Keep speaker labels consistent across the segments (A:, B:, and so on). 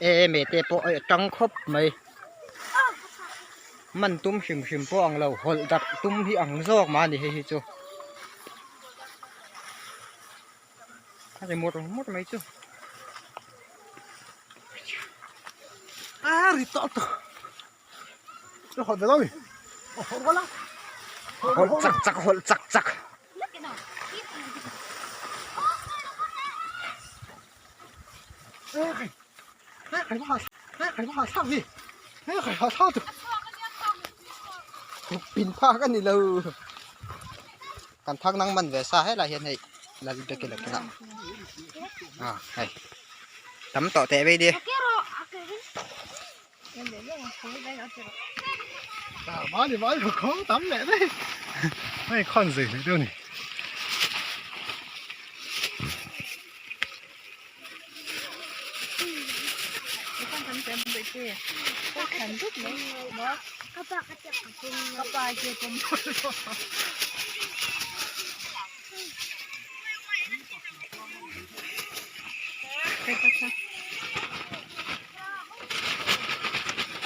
A: E mete pawh a tang khawp mai man tum hrim hrim pawh ang lo hawlh darh tum hi ang zawk mah a ni hei hi chu a ri mawr mawr mai chu
B: a ri tawh tawh Nó hột về đâu nhỉ? Hột quá lắm.
A: Hột chak chak hột chak chak. Pin phak a ni lo. Kan thak nang man ve sa helai hian hei lal te kila kila. À, hei. Tắm tọ tệ bây đi.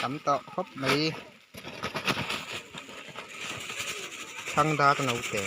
A: Tam tawh khawp mai thlang dar naute.